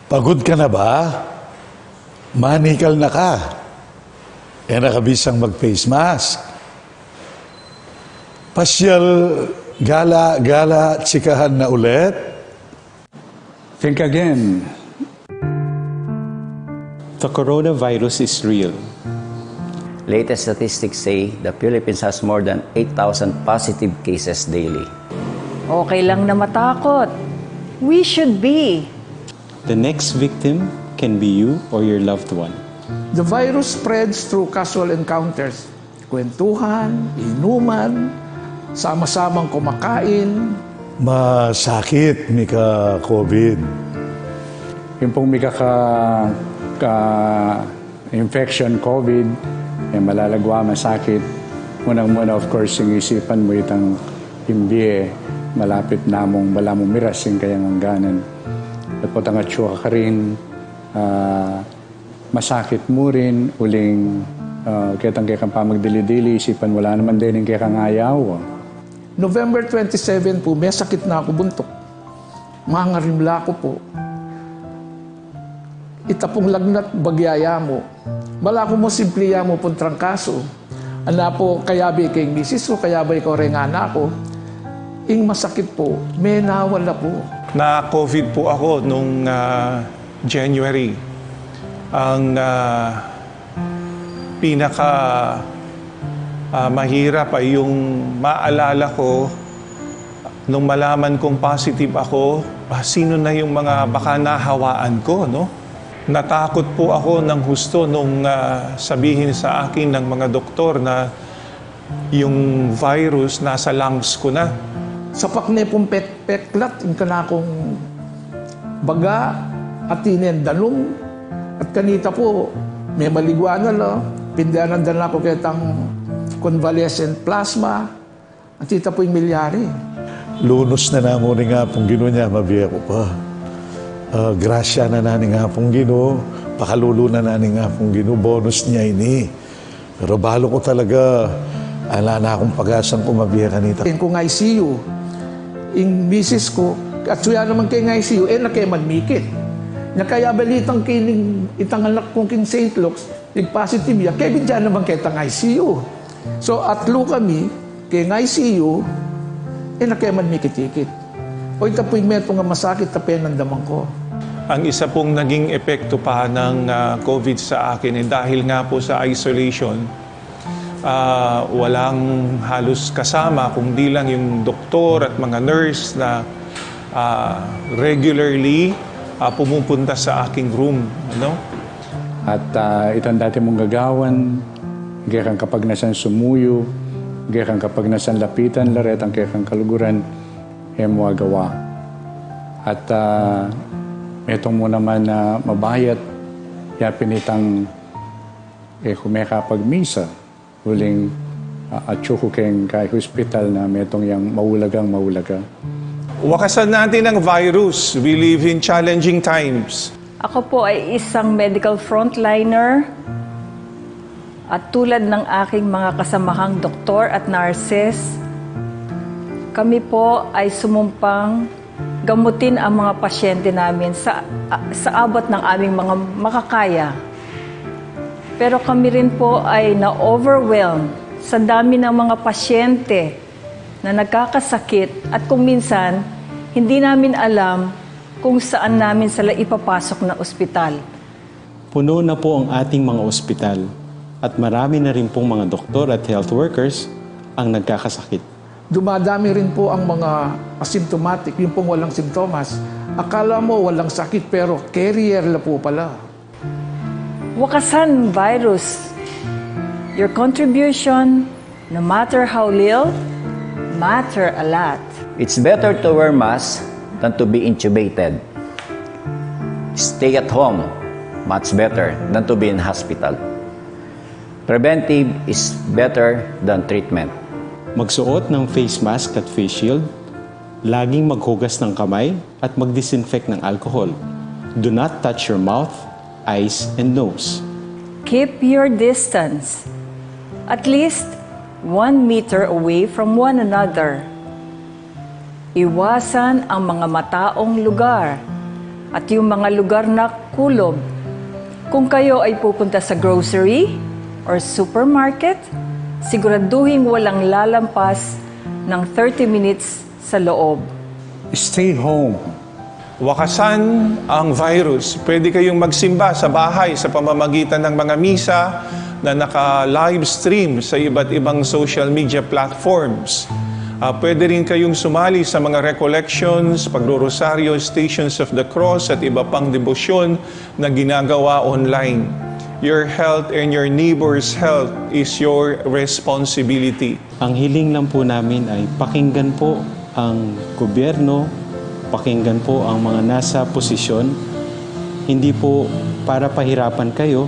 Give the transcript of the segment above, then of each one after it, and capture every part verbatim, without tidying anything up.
Pagod ka na ba? Manikal na ka. E na ka bisang mag-face mask. Pasyal, gala-gala, tsikahan na ulit. Think again. The coronavirus is real. Latest statistics say the Philippines has more than eight thousand positive cases daily. Okay lang na matakot. We should be. The next victim can be you or your loved one. The virus spreads through casual encounters. Kwentuhan, inuman, sama-samang kumakain. Masakit, mika-COVID. Yung pong mika ka, ka infection, COVID, e malalagwa, masakit. Unang-una, of course, yung isipan mu itang ing bie, malapit na mung balamu miras ing kayang angganan. At potang atsu ka karin, ah, masakit mu rin, uling, ah, ketang kekang pamagdili-dili, isipan mu la naman dening kekang ayaw. November twenty-seven pu, mesakit na ku buntuk. Mangarimla ku pu. Ita pung lagnat bagya ya mu. Balaku mu simple ya mu pung trangkasu. Ana pu, kayabe ke ing misis ku, kayabe ko reng anak ku. Ing masakit pu, menawala pu. Na-COVID pu aku nung, ah, January. Ang, ah, pinaka, ah, mahirap ay yung maalala ko nung malaman kong positive ako, ah, sino na yung mga baka nahawaan ko, no? Natakot po ako ng husto nung, ah, sabihin sa akin ng mga doktor na yung virus nasa lungs ko na. Sapak ne pung pek-, peklat ing kanakung baga, atin ne danum, at kanita pu, memaligwa na la, pindanan da na ku ketang convalescent plasma, at ita pu ing milyari. Lunus na namu ning Apung Ginu, nya mabie ku pa. Ah, grasya na na ning Apung Ginu, pakalulu na na ning Apung Ginu, bonus ne ini. Pero balu ku talaga, ala na kung pag-asang kumabie kanita. Ing kung I C U, ing misis ku, atsu ya naman keng I C U, e na ke man mikit. Nya kaya balitang kining itang anak kung king Saint Luke's, nag-positive ya, kebit ya naman ketang I C U. So, atlu kami, keng I C U, e na ke man mikit-ikit. O, ita pu ing metung a masakit a penandaman ku. Ang isa pong naging epekto pa ng, ah, COVID sa akin, eh, dahil nga po sa isolation, ah, walang halos kasama, kung di lang yung doktor at mga nurse na, ah, regularly, ah, pumupunta sa aking room, ano? At, ah, itang dati mung gagawan, kekang kapagnasan sumuyu, kekang kapagnasan lapitan la retang kekang kaluguran, e mu agawa. At, ah, metung mu naman a mabayat, ya pin itang, e ku mekapagmisa, uling, ah, atsu ku keng kay hospital na metung yang maulagang maulaga. Wakasan natin ang virus. We live in challenging times. Ako po ay isang medical frontliner at tulad ng aking mga kasamahang doktor at nurses, kami po ay sumumpang gamutin ang mga pasyente namin sa, sa abot ng aming mga makakaya. Pero kami rin po ay na-overwhelm sa dami ng mga pasyente na nagkakasakit at kung minsan, hindi namin alam kung saan namin sila ipapasok na ospital. Puno na po ang ating mga ospital at marami na rin pong mga doktor at health workers ang nagkakasakit. Dumadami rin po ang mga asymptomatic, yung pong walang simptomas. Akala mo walang sakit, pero carrier la po pala. Wakasan virus. Your contribution, no matter how little, matter a lot. It's better to wear mask than to be intubated. Stay at home, much better than to be in hospital. Preventive is better than treatment. Magsuot ng face mask at face shield, laging maghugas ng kamay at mag-disinfect ng alcohol. Do not touch your mouth, eyes, and nose. Keep your distance, at least one meter away from one another. Iwasan ang mga mataong lugar. At yung mga lugar na kulob. Kung kayo ay pupunta sa grocery or supermarket, siguraduhing walang lalampas ng thirty minutes sa loob. Stay home. Wakasan ang virus. Pwede kayong magsimba sa bahay sa pamamagitan ng mga misa na naka-live stream sa iba't ibang social media platforms. Ah, pwede rin kayong sumali sa mga recollections, pagrorosaryo, Stations of the Cross at iba pang debosyon na ginagawa online. Your health and your neighbor's health is your responsibility. Ang hiling lang po namin ay pakinggan po ang gobyerno, pakinggan po ang mga nasa posisyon, hindi po para pahirapan kayo,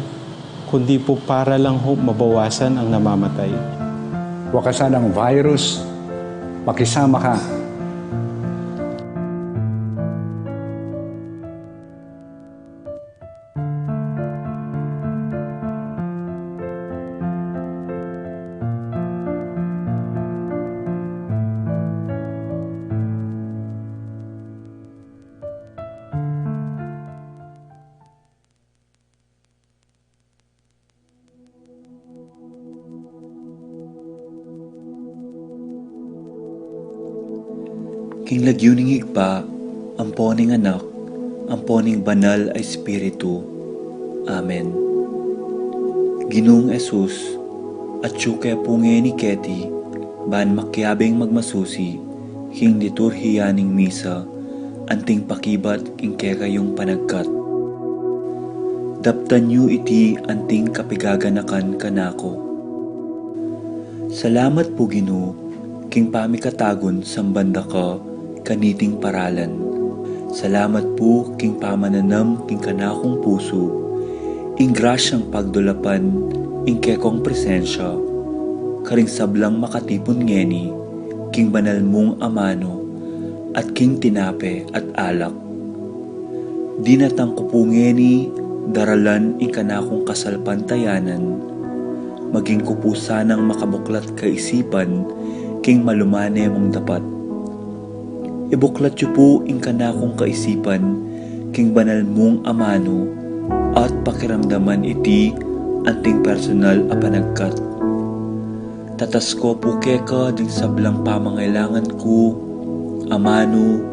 kundi po para lang ho mabawasan ang namamatay. Wakasan ang virus, makisama ka. King lagyu ning Ibpa, ampo ning Anak, ampo ning Banal a Espiritu. Amen. Ginung Jesus, atyu ke pu ngeni keti, ban makiabing magmasusi, king liturhiya ning misa, anting pakibat king kekayung panagkat. Daptan yu iti anting kapigaganakan kanaku. Salamat pu Ginu, king pamikatagun samban da ka kaniting paralan. Salamat pu king pamananam king kanakung pusu, ing grasyang pagdulapan ing kekong presensya, karing sablang makatipun ngeni, king banal mung amanu, at king tinape at alak. Dinatang ku pu ngeni daralan ing kanakung kasalpantayanan, maging ku pu sanang makabuklat kaisipan king malumane mung dapat. Ibuklat yu pu ing kanakung kaisipan king banal mung amanu at pakiramdaman iti anting personal a panagkat. Tatasko pu keka ding sablang pamangailangan ku, amanu,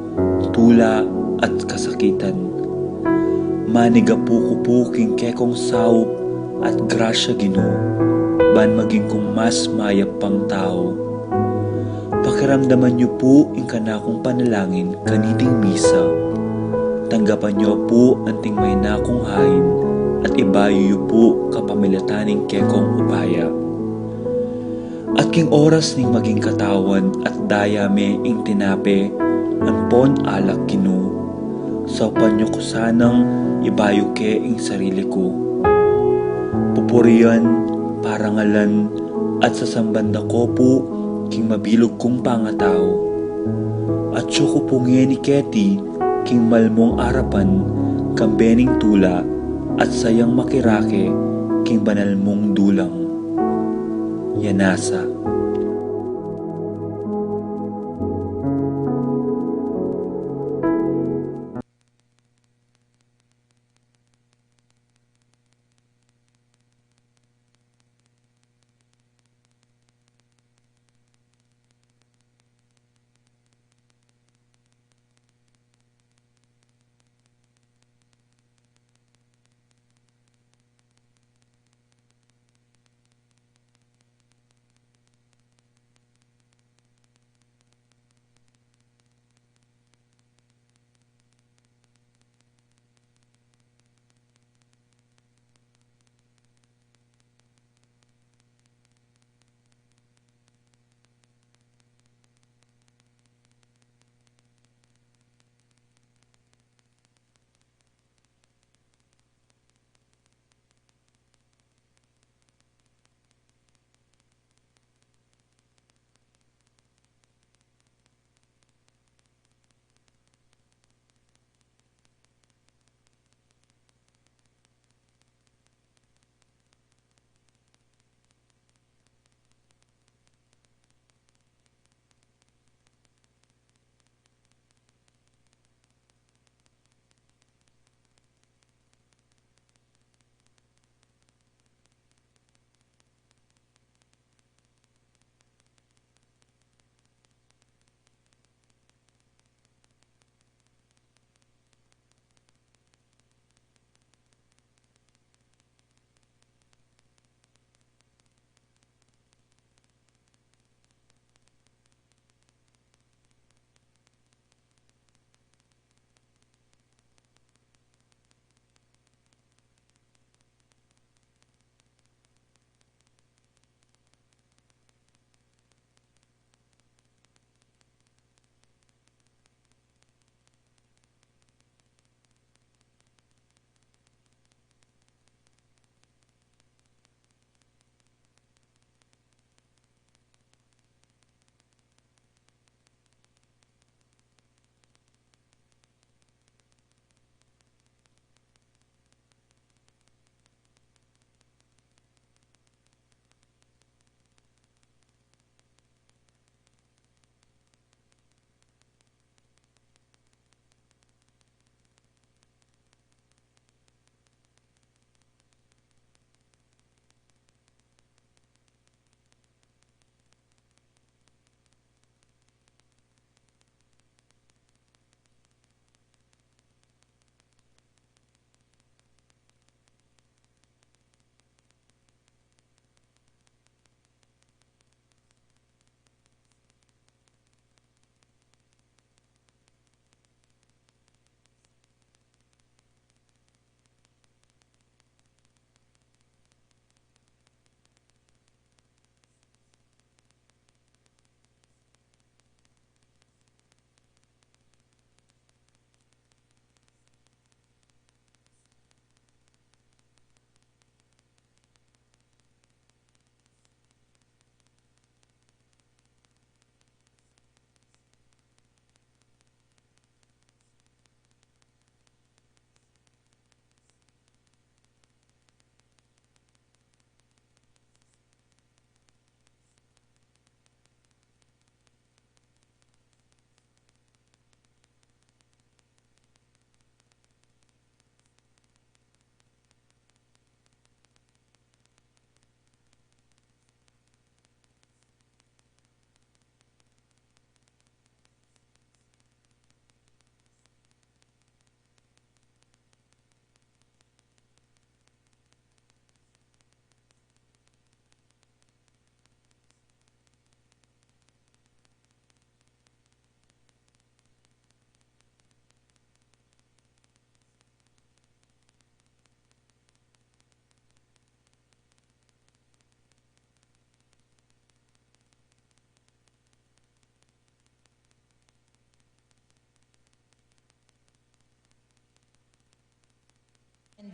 tula, at kasakitan. Manigapu ku pu king kekong saup at grasya Ginu, ban maging kung mas mayap pang tau. Pakiramdaman yu pu ing kanakung panalangin kaniting misa. Tanggapan yu pu anting maina kung hain at ibayu yu pu kapamilatan ning kekong upaya. At king oras ning maging katawan at daya me ing tinape ampon alak Ginu, saupan yu ku sanang ibayu ke ing sarili ku. Pupurian, parangalan, at sasamban da ko pu king mabilug kung pangatau. Atyu ku pu ngeni keti king malmung arapan kambe ning tula at sayang makirake king banal mung dulang. Yanasa.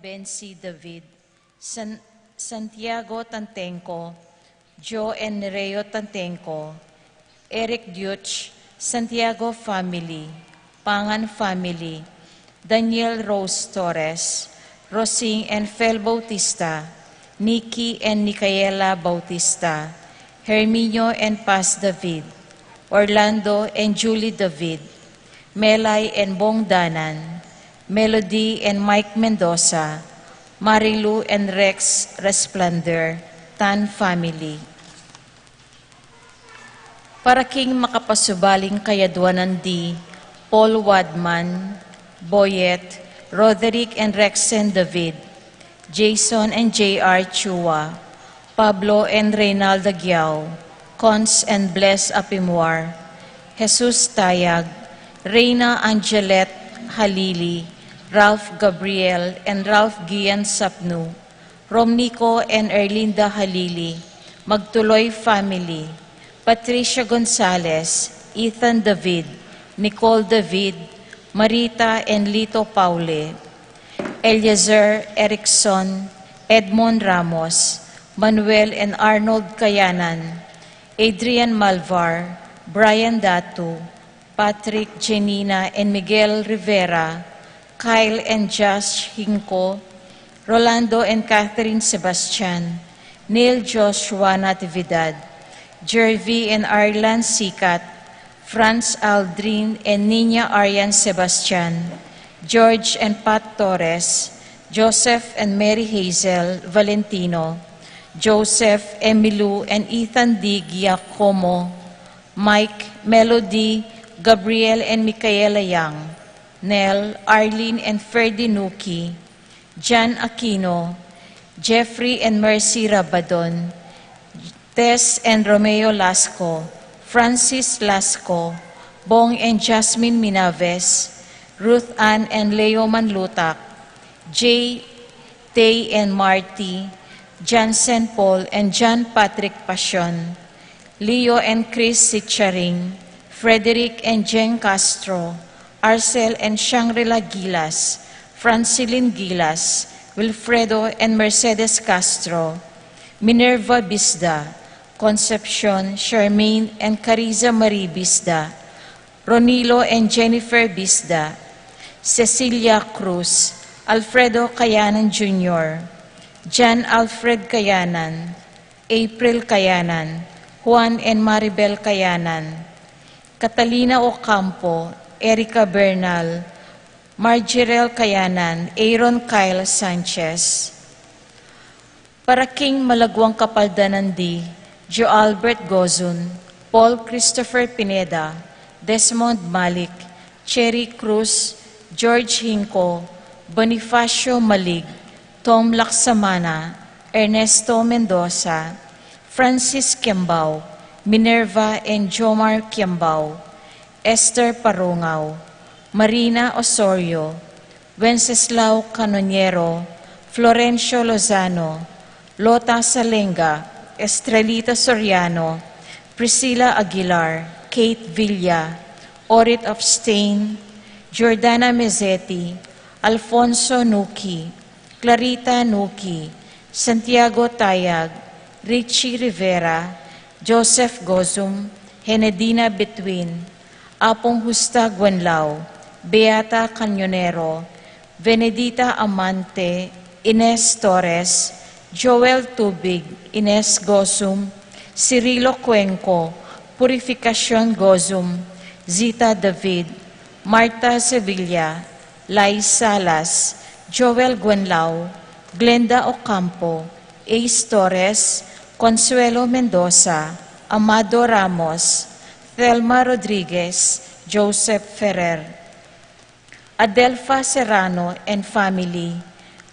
Bensi David, San-, Santiago Tantenco, Joe and Nereo Tantenco, Eric Deutsch, Santiago family, Pangan family, Daniel Rose Torres, Rosing and Fel Bautista, Nikki and Nicaela Bautista, Herminio and Paz David, Orlando and Julie David, Melay and Bong Danan, Melody and Mike Mendoza, Marilu and Rex Resplendor, Tan family. Para king makapasubaling kayaduanan di Paul Wadman, Boyet, Roderick and Rexen David, Jason and J R Chua, Pablo and Reynalda Giao, Cons and Bless Apimuar, Jesus Tayag, Reyna Angelet Halili, Ralph Gabriel and Ralph Gian Sapnu, Romnico and Erlinda Halili, Magtuloy family, Patricia Gonzalez, Ethan David, Nicole David, Marita and Lito Paule, Eliezer Erickson, Edmond Ramos, Manuel and Arnold Kayanan, Adrian Malvar, Brian Datu, Patrick, Jenina and Miguel Rivera, Kyle and Josh Hinco, Rolando and Catherine Sebastian, Neil Joshua Natividad, Jervy and Arlan Sikat, Franz Aldrin and Nina Arian Sebastian, George and Pat Torres, Joseph and Mary Hazel Valentino, Joseph, Emilu and Ethan D. Giacomo, Mike, Melody, Gabriel and Micaela Yang, Nel, Arlene and Ferdy Nuki, Jan Aquino, Jeffrey and Mercy Rabadon, Tess and Romeo Lasco, Francis Lasco, Bong and Jasmine Minaves, Ruth Ann and Leo Manlutak, Jay, Tay and Marty, Jansen Paul and John Patrick Pasion, Leo and Chris Sicharing, Frederick and Jeng Castro, Arcel and Shangri-La Gilas, Francilin Gilas, Wilfredo and Mercedes Castro, Minerva Bisda, Concepcion, Charmaine and Cariza Marie Bisda, Ronilo and Jennifer Bisda, Cecilia Cruz, Alfredo Kayanan Junior, John Alfred Kayanan, April Kayanan, Juan and Maribel Kayanan, Catalina Ocampo, Erica Bernal, Margirel Kayanan, Aaron Kyle Sanchez. Para king malaguang kapaldanan di Joe Albert Gozun, Paul Christopher Pineda, Desmond Malik, Cherry Cruz, George Hinco, Bonifacio Malig, Tom Laksamana, Ernesto Mendoza, Francis Kiambao, Minerva and Jomar Kiambao, Esther Parungao, Marina Osorio, Wenceslao Canoniero, Florencio Lozano, Lota Salenga, Estrelita Soriano, Priscilla Aguilar, Kate Villa, Orit of Stain, Jordana Mezzetti, Alfonso Nuki, Clarita Nuki, Santiago Tayag, Richie Rivera, Joseph Gozum, Henedina Between, Apong Justa Guenlao, Beata Cañonero, Venedita Amante, Ines Torres, Joel Tubig, Ines Gozum, Cirilo Cuenco, Purificacion Gozum, Zita David, Marta Sevilla, Lai Salas, Joel Guenlao, Glenda Ocampo, Ace Torres, Consuelo Mendoza, Amado Ramos, Thelma Rodriguez, Joseph Ferrer, Adelfa Serrano and family,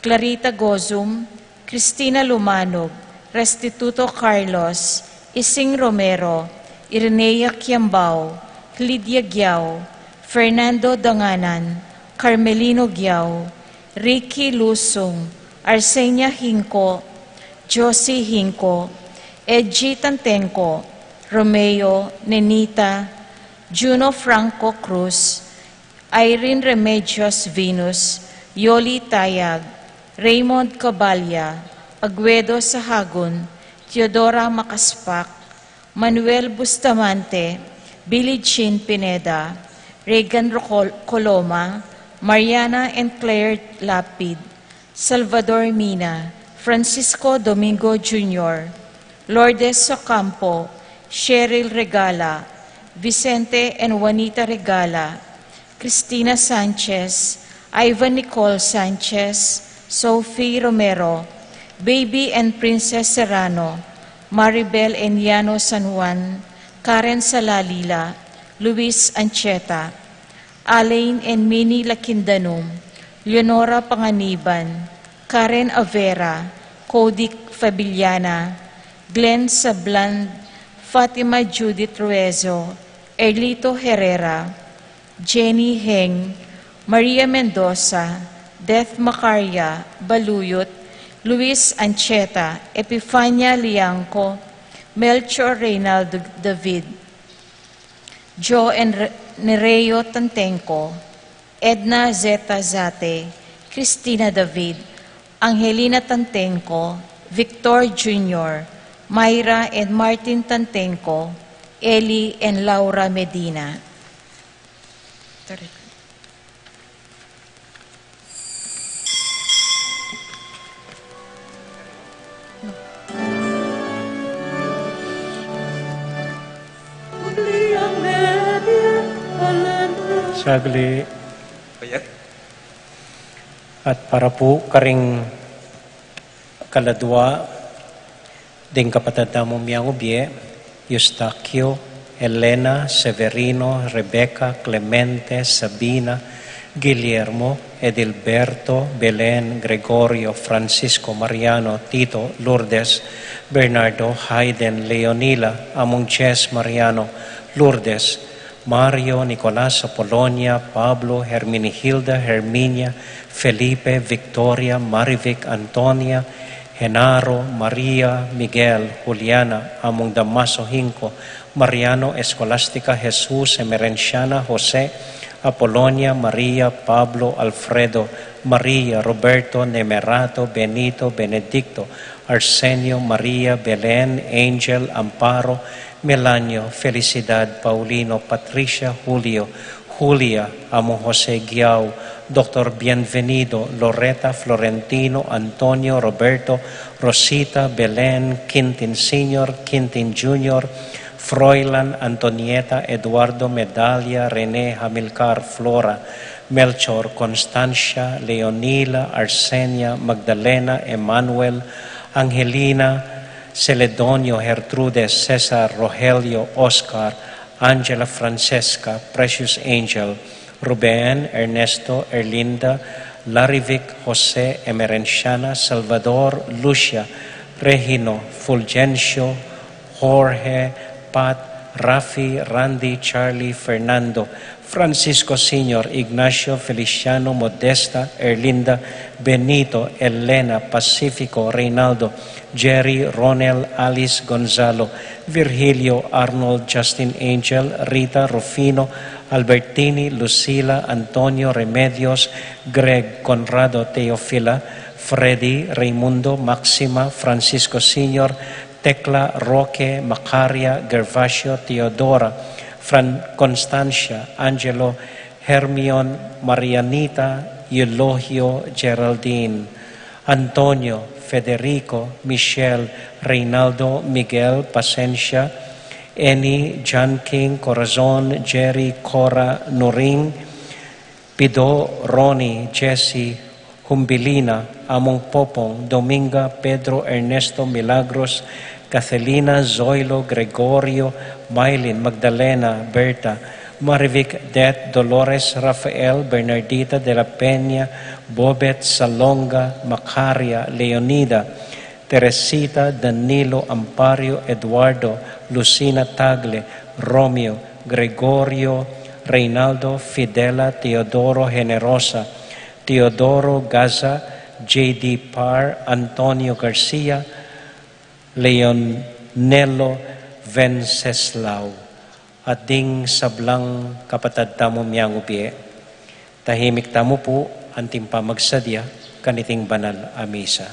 Clarita Gozum, Cristina Lumanog, Restituto Carlos, Ising Romero, Irenea Kiambao, Lydia Giao, Fernando Danganan, Carmelino Giao, Ricky Lusung, Arsenia Hinco, Josie Hinco, Edgy Tantenco, Romeo, Nenita, Juno Franco Cruz, Irene Remedios Venus, Yoli Tayag, Raymond Cabalya, Aguedo Sahagun, Teodora Macaspac, Manuel Bustamante, Billie Jean Pineda, Reagan Rocol-, Coloma, Mariana and Claire Lapid, Salvador Mina, Francisco Domingo Junior, Lourdes Ocampo, Cheryl Regala, Vicente and Juanita Regala, Cristina Sanchez, Ivan Nicole Sanchez, Sophie Romero, Baby and Princess Serrano, Maribel and Yano San Juan, Karen Salalila, Luis Ancheta, Alain and Minnie Lakindanum, Leonora Panganiban, Karen Avera, Cody Fabiliana, Glenn Sablan, Fatima Judith Ruezo, Erlito Herrera, Jenny Heng, Maria Mendoza, Death Macaria, Baluyot, Luis Ancheta, Epifania Liangco, Melchor Reynaldo David, Joe Enre-, Nereo Tantenco, Edna Zeta Zate, Cristina David, Angelina Tantenco, Victor Junior, Myra and Martin Tantenco, Eli and Laura Medina. Saglit. At para pu karing kaladua, ding kapatad tamu miang ubie, Eustaquio, Elena, Severino, Rebecca, Clemente, Sabina, Guillermo, Edilberto, Belen, Gregorio, Francisco, Mariano, Tito, Lourdes, Bernardo, Hayden, Leonila, Among Jess, Mariano, Lourdes, Mario, Nicolas, Apolonia, Pablo, Herminihilda, Herminia, Felipe, Victoria, Marivic, Antonia, Genaro, Maria, Miguel, Juliana, Among Damaso Hinco, Mariano, Escolastica, Jesus, Emerenciana, Jose, Apolonia, Maria, Pablo, Alfredo, Maria, Roberto, Nemerato, Benito, Benedicto, Arsenio, Maria, Belen, Angel, Amparo, Melanio, Felicidad, Paulino, Patricia, Julio, Julia, Among Jose Guiao, Doctor Bienvenido, Loreta, Florentino, Antonio, Roberto, Rosita, Belen, Quintin Senior, Quintin Junior, Froilan, Antonieta, Eduardo, Medalia, Rene, Hamilcar, Flora, Melchor, Constancia, Leonila, Arsenia, Magdalena, Emmanuel, Angelina, Celedonio, Gertrudes, Cesar, Rogelio, Oscar, Angela, Francesca, Precious Angel, Ruben, Ernesto, Erlinda, Larivic, Jose, Emerenciana, Salvador, Lucia, Regino, Fulgencio, Jorge, Pat, Rafi, Randy, Charlie, Fernando, Francisco Senior, Ignacio, Feliciano, Modesta, Erlinda, Benito, Elena, Pacifico, Reynaldo, Jerry, Ronel, Alice, Gonzalo, Virgilio, Arnold, Justin, Angel, Rita, Rufino, Albertini, Lucila, Antonio, Remedios, Greg, Conrado, Teofila, Freddy, Raimundo, Maxima, Francisco Senior, Tecla, Roque, Macaria, Gervasio, Teodora, Fran-, Constancia, Angelo, Hermion, Marianita, Eulogio, Geraldine, Antonio, Federico, Michelle, Reynaldo, Miguel, Pasencia, Annie, John King, Corazon, Jerry, Cora, Nuring, Pido, Ronnie, Jesse, Humbilina, Among Popong, Dominga, Pedro, Ernesto, Milagros, Cathelina, Zoilo, Gregorio, Mylin, Magdalena, Berta, Marivic, Det, Dolores, Rafael, Bernardita, De La Peña, Bobet, Salonga, Macaria, Leonida, Teresita, Danilo, Ampario, Eduardo, Lucina, Tagle, Romeo, Gregorio, Reynaldo, Fidela, Teodoro, Generosa, Teodoro, Gaza, J D Parr, Antonio Garcia, Leonelo, Venceslao, at ding sablang kapatad tamu miang ubie. Tahimik tamu pu anting pamagsadya kaniting banal a misa.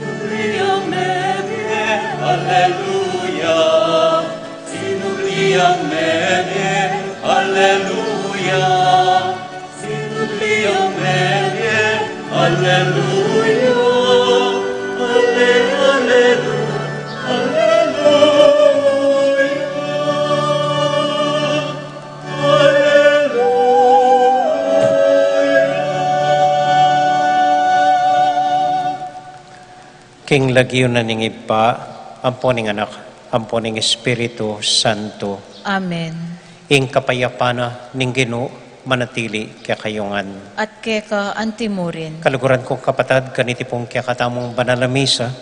Alleluia. Alleluia. Alleluia. Alleluia. Alleluia. King lagyu na ning Ibpa, ampo ning Anak, ampo ning Espiritu Santo. Amen. Ing kapayapan na ning Ginu manatili kekayu ngan. At keka antimurin. Kaluguran kung kapatad, kaniti pung kekatamung banal a misa,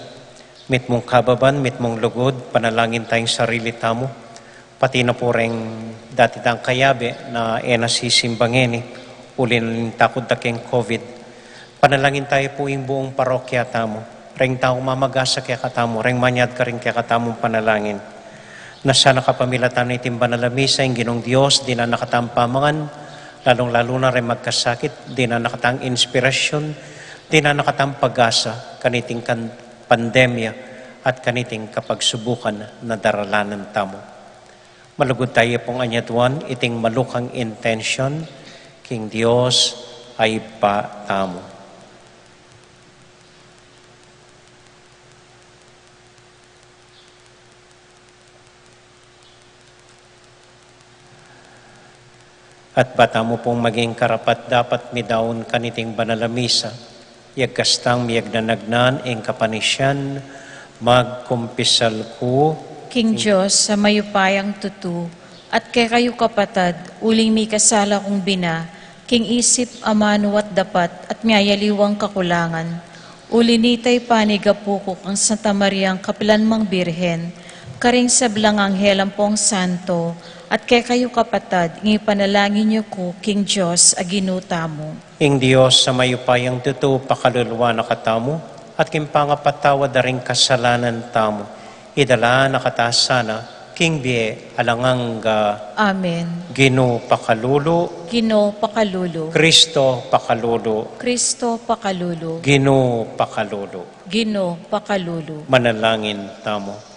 mitmung kababan, mitmung lugud, panalangin tayung sarili tamu, pati na pu reng dati tang kayabe na e na sisimba ngeni, uli na ning takut da keng COVID. Panalangin tayu pu ing buung parokya tamu, reng taung mamagasa kekatamu, reng manyad karing kekatamung panalangin. Na sana kapamilatan na iting banal a misa, ing Ginung Dios, dinan na katang pamangan, lalung-lalu na reng magkasakit, dinan na katang inspirasyun, dinan na katang pag-asa, kaniting kan-, pandemya, at kaniting kapagsubukan na daralanan tamu. Malugud tayu pung anyaduan iting malukang intensyon king Dios a Ibpa tamu. At ba tamu pung maging karapat-dapat midaun kaniting banal a misa, yagkas tang miyagnanagnan ing kapanisian, magkumpisal ku king Dios a mayupayang tutu, at kekayu kapatad, uling mikasala kung bina, king isip, amanu at dapat, at miyayaliwang kakulangan. Uli nita ipanigapu ku kang Santa Mariang kapilan mang Birhen, karing sablang anghel ampong santo, at kekayu kapatad, ngipanalangin yu ku king Dios a Ginu tamu. Ing Dios a mayupayang tutu pakaluluan na katamu, at king pangapatawad da ring kasalanan tamu, idala na kata sana king bie alang angga. Amen. Ginu pakalulu. Ginu pakalulu. Kristo pakalulu. Kristo pakalulu. Ginu pakalulu. Ginu pakalulu. Manalangin tamu.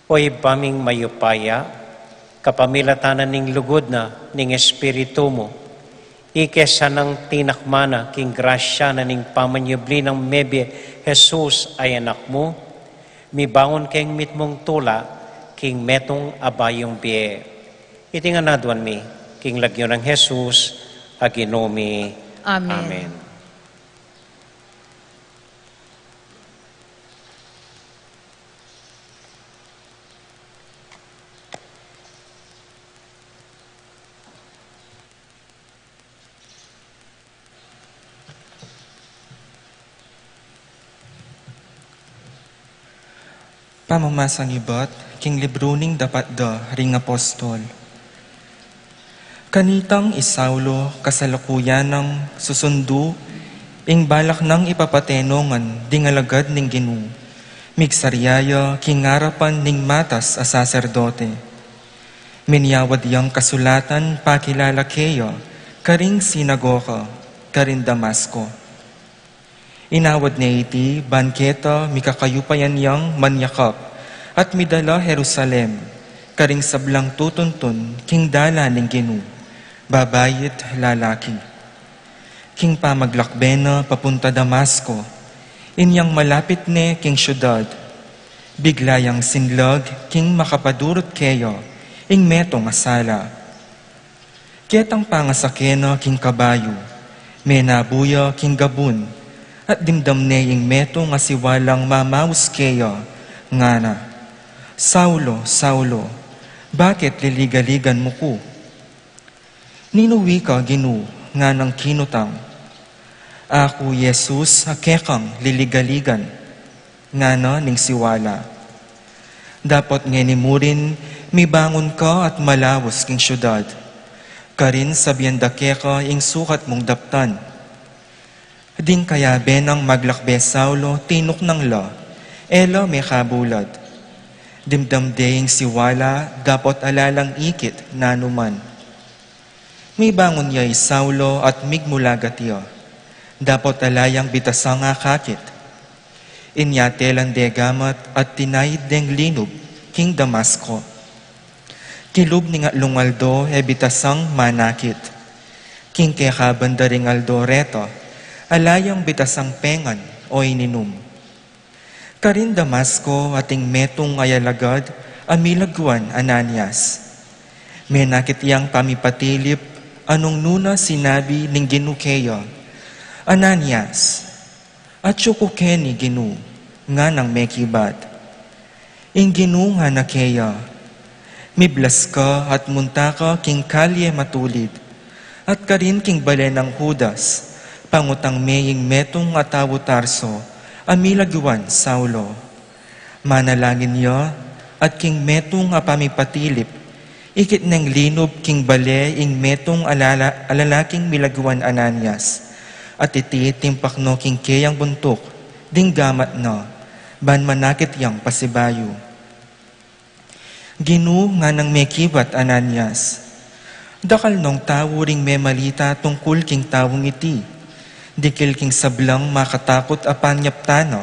O Ibpa ming mayupaya, kapamilatan na ning lugud na ning Espiritu mu, ike sanang tinakma na king grasya na ning pamanyubli nang mebie Jesus a Anak mu, mibangun keng mitmung tula king metung a bayung bie. Iti ngan aduan mi king lagyu nang Jesus a Ginu mi. Amen. Amen. Pamamasang ibat king libru ning Dapat da ring Apostol. Kanitang i Saulo, kasalukuyan nang susundu ing balak nang ipapate no ngan ding alagad ning Ginu, migsarya ya king arapan ning matas a saserdote. Minyawad yang kasulatan pakilala keya karing sinagoga karin Damasco. Inawad ne iti ban keta mikakayupayan yang manyakap at midala Jerusalem karing sablang tutuntun king dalan ning Ginu, babai at lalaki. King pamaglakbe na papunta Damasco, inyang malapit ne king syudad, bigla yang sinlag king makapadurut keya ing metung a sala. Ketang pangasake na king kabayu, menabu ya king gabun, at dimdam ne ing metung a siwalang mamaus keya, ngana, "Saulo, Saulo, bakit liligaligan mu ku?" "Ninu ika, Ginu?" nganang kinutang. "Aku i Jesus a kekang liligaligan," ngana ning siwala. "Dapot ngeni mu rin mibangun ka at malaus king syudad. Karin sabian da keka ing sukat mung daptan. Ding kayabe nang maglakbe Saulo, tinuknang la, e la mekabulad. Dimdam de ing siwala, dapot ala lang ikit nanu man. Mibangun ya i Saulo at migmulagat ya, dapot ala yang bitasang akakit. Inya telan de gamat at tinayid deng linub king Damasco. Kilub ning atlung aldo e bitasang manakit. King kekabanda ring aldo reta, ala yang bitasang pengan o ininum. Karin Damasco atin metung a alagad a milagwan Ananias. Menakit yang pamipatilip, anung nuna sinabi ning Ginu keya, "Ananias!" "Atyu ku keni, Ginu," nganang mekibat. Ing Ginu ngana keya, "Miblas ka at munta ka king kalye matulid, at karin king bale nang Judas, pangutang me ing metung a tau Tarso a milagwan Saulo. Manalangin ya, at king metung a pamipatilip, ikit neng linub king bale ing metung a lala-, a lalaking milagwan Ananias, at iti timpak no king keyang buntuk ding gamat na, ban manakit yang pasibayu." "Ginu," nganang mekibat Ananias, "dakal nong tau ring memalita tungkul king taung iti, dikil king sablang makatakut a panyaptan na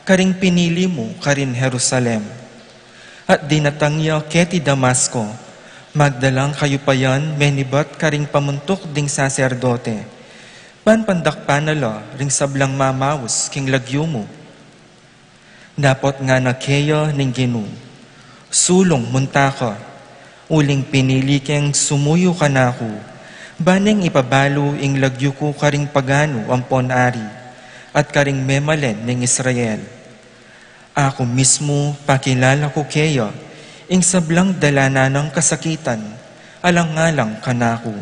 karing pinili mu karin Jerusalem. At dinatang ya keti Damasco, magdalang kayupayan menibat karing pamuntuk ding saserdote, ban pandakpan na la ring sablang mamaus king lagyu mu." Dapot ngana keya ning Ginu, "Sulung munta ka, uling pinili keng sumuyu kanaku, ban neng ipabalu ing lagyu ku karing paganu ampon ari, at karing memalen ning Israel. Aku mismu pakilala ku keya ing sablang dalanan nang kasakitan, alang-alang kanaku."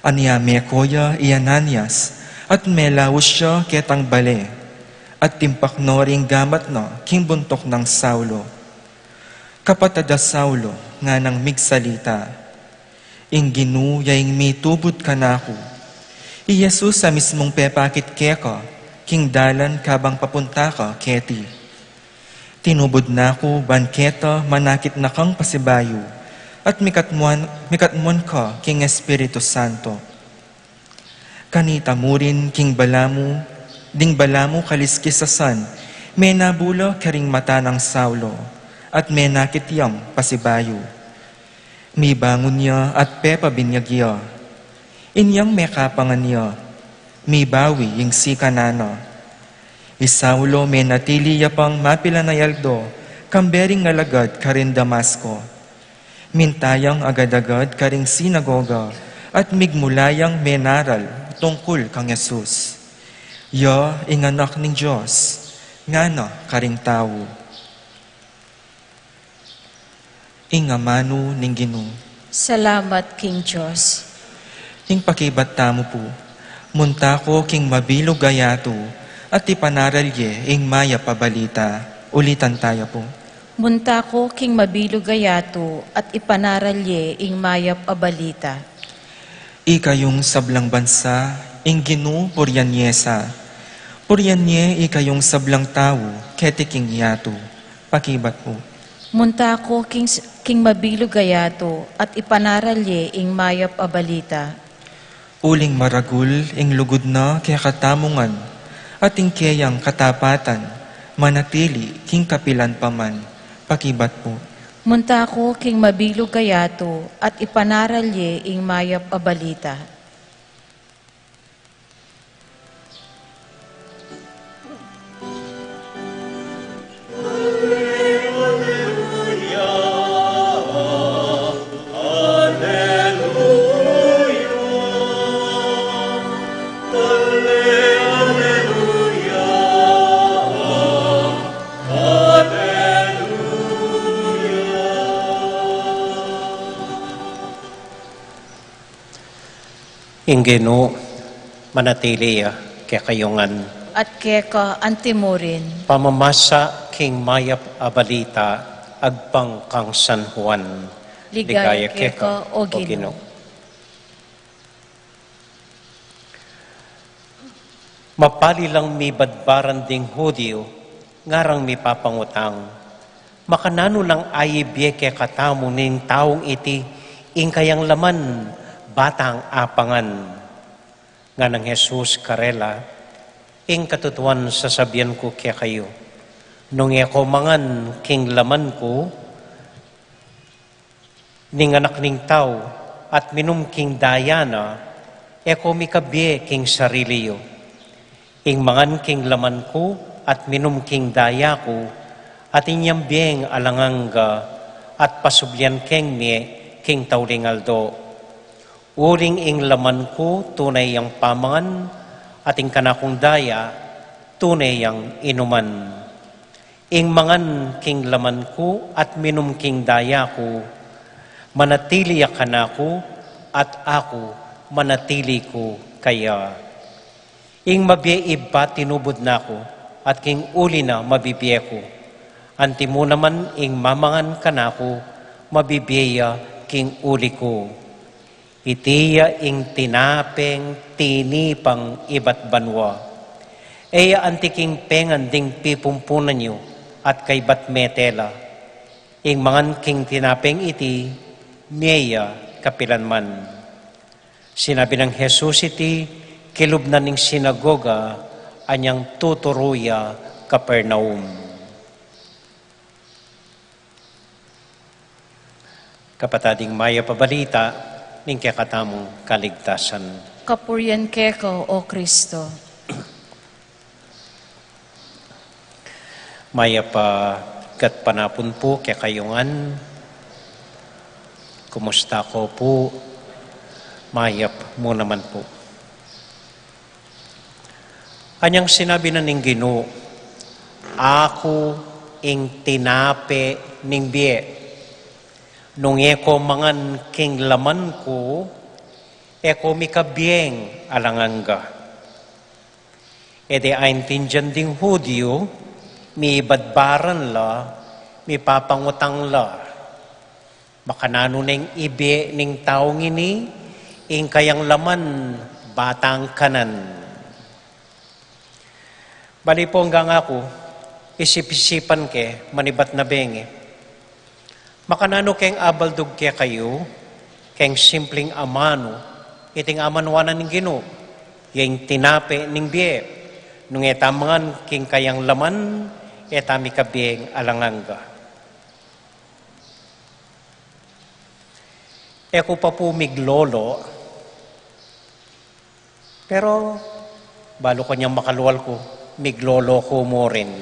Anya meko ya i Ananias, at melaus ya ketang bale, at timpak no ring gamat na king buntuk nang Saulo. "Kapatad a Saulo," nganang migsalita, "ing Ginu ya ing mitubud kanaku, i Jesus a mismung pepakit keka king dalan kabang papunta ka keti. Tinubud na ku ban keta manakit na kang pasibayu, at mikatmuan, mikatmuan ka king Espiritu Santo. Kanita mu rin king balamu, ding balamu kaliskis a san, menabula karing mata nang Saulo, at menakit yang pasibayu. Mibangun ya at pepabinyag ya. Inyang mekapangan ya, mibawi ing sikanan na." I Saulo menatili ya pang mapilan a aldo kambe ring alagad karin Damasco. Minta yang agad-agad karing sinagoga, at migmula yang menaral tungkul kang Jesus. "Ya ing Anak ning Dios," ngana karing tau. Ing amanu ning Ginu. Salamat king Dios. Ing pakibat tamu pu, "Munta ko king mabilug a yatu, at ipanaral ye ing mayap a balita." Ulitan taya pu. "Munta ko king mabilug a yatu, at ipanaral ye ing mayap a balita." Ikayung sablang bansa, ing Ginu purian ye sa. Purian ye ikayung sablang tau keti king yatu. Pakibat pu. "Munta ko king, king mabilug a yatu, at ipanaral ye ing mayap a balita." Uling maragul ing lugud na kekatamu ngan, at ing keyang katapatan manatili king kapilan pa man. Pakibat pu. "Munta ko king mabilug a yatu, at ipanaral ye ing mayap a balita." Ing Ginu manatili ya kekayu ngan. At keka antimurin. Pamamasa king mayap a balita agpang kang San Juan. Ligaya keka, O Ginu. Mapali lang mibadbaran ding Hudiu, ngarang mipapangutang, makananu lang ibie kekatamu ning taung iti ing kayang laman, batang apangan? Nganang Jesus karela, ing katutuan sasabian ku kekayu, nung e ko mangan king laman ku, ning Anak ning Tau, at minum king daya na, e ko mikabie king sarili yu. Ing mangan king laman ku at minum king daya ku, atin yang bieng alang angga, at pasublian keng mie king tauling aldo. Uling ing laman ku tune yang pamangan, at ing kanakung daya tune yang inuman. Ing mangan king laman ku at minum king daya ku, manatili ya kanaku, at aku manatili ku kaya. Ing mabie ibpa tinubud na ku, at king uli na mabibie ku. Antimu naman ing mamangan kanaku, mabibie ya king uli ku. Iti ya ing tinapeng tinipang ibat banua. E ya anti king pengan ding pipumpunan yu at kaybat mete la. Ing mangan king tinapeng iti, mie ya kapilan man. Sinabi nang Jesus iti, kilub na ning sinagoga, anyang tuturu ya Capernaum. Kapatad, ing mayap a balita ning kekatamung kaligtasan. Kapurian keka, O Kristo. Mayap a gatpanapun pu kekayu ngan. Kumusta ko pu? Mayap mu naman pu. Anyang sinabi na ning Ginu, "Aku ing tinape ning bie. Nung e ko mangan king laman ku, e ko mikabieng alang angga." E de aintindian ding Hudiu, mibadbaran la, mipapangutang la. Makananu neng ibie ning taung ini ing kayang laman, batang kanan? Bali pu, anggang aku, isip-isipan ke, manibat na bengi. Makananu keng abaldug kekayu, keng simpling amanu, iting amanuan na ning Ginu, ya ing tinape ning bie, nung e ta mangan king kayang laman, e ta mikabieng alang angga. E ku pa pu miglolo, pero balu kanyang makalual ku, miglolo ku mu rin.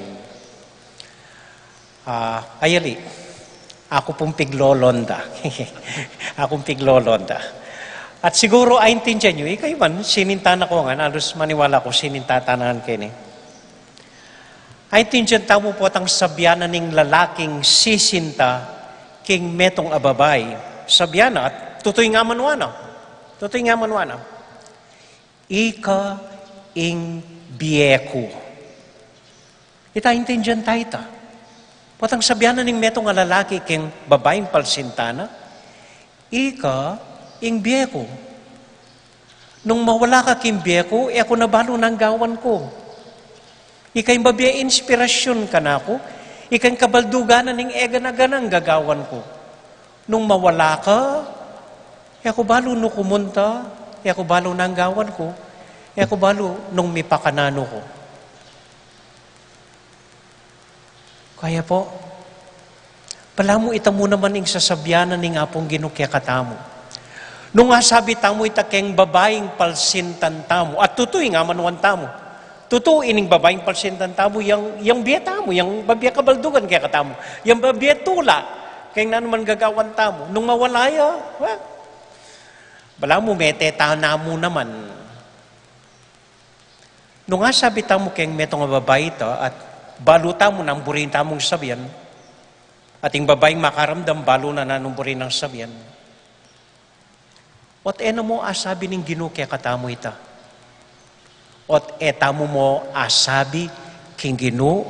Ah, ayali, aku pung piglolon da. Aku pung piglolon da. At siguru, aintindian yu, ikayu man, sininta na ko ngan, alus maniwala ku, sininta ta na ngan keni. Aintindian tamu potang sabian na ning lalaking sisinta king metung a babai. Sabian na, at tutu ing amanuan na. Tutu ing amanuan na. Ika ing bie ku. Ita, aintindian ta ita. Potang sabian na ning metung a lalaki king babaing palsinta na, "Ika ing bie ku. Nung mawala ka king bie ku, e ku na balu nang gawan ku. Ika ing babie inspirasyun kanaku, ika ing kabaldugan na ning e gana-ganang gagawan ku. Nung mawala ka, e ku balu nu ku munta, e ku balu nang gawan ku, e ku balu nung mipakananu ku." Kaya pu, balamu ita mu naman ing sasabian na ning Apung Ginu kekatamu. Nung asabi tamu ita keng babaing palsintan tamu, at tutu ing amanuan tamu. Tutu ining babaing palsintan tamu, yang, yang bie tamu, yang babie kabaldugan kekatamu, yang babie tula keng nanu man gagawan tamu. Nung mawala ya, well, balamu mete ta na mu naman. Nung asabi tamu keng metung a babai ita, at balu tamu nanu ing buri tamung sabian, at ing babaing makaramdam, balu na nanu ing buri nang sabian. Ot e na mu asabi ning Ginu kekatamu ita. Ot e tamu mu asabi king Ginu,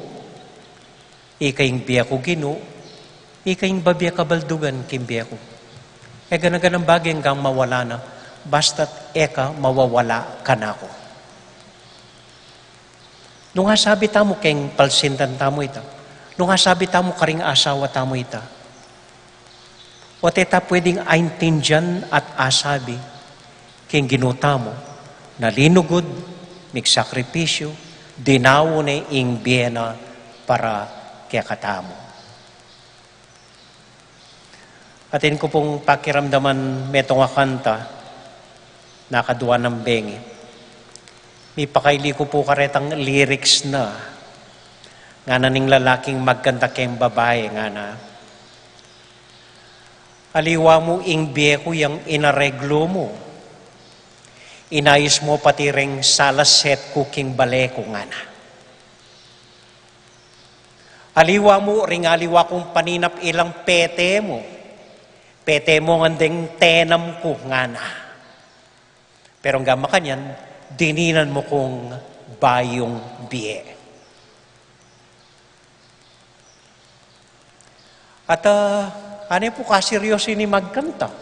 "Ika ing bie ku, Ginu, ika ing babie kabaldugan king bie ku." E gana-ganang bage anggang mawala na, basta't e ka mawawala kanaku. Nung asabi tamu keng palsindan tamu ita, nung asabi tamu karing asawa tamu ita, o te ta pwedeng aintindian at asabi keng Ginu tamu na linugud, migsakripisyu, dinaun ne ing bie na para kekatamu. Atin ku pung pakiramdaman metung a kanta, nakadua nang bengi. Mipakaili ku pu karetang lyrics na, ngana ning lalaking magkanta keng babai, ngana, "Aliwa mu ing bie ku yang inareglu mu. Inayus mu pati reng sala set ku king bale ku," ngana. "Aliwa mu ring aliwa kung paninap ilang pete mu. Pete mu ngan deng tenam ku," ngana. "Pero angga makanyan, dininan mu kung bayung bie." At, ah, ane pu kaseryosu ini magkanta.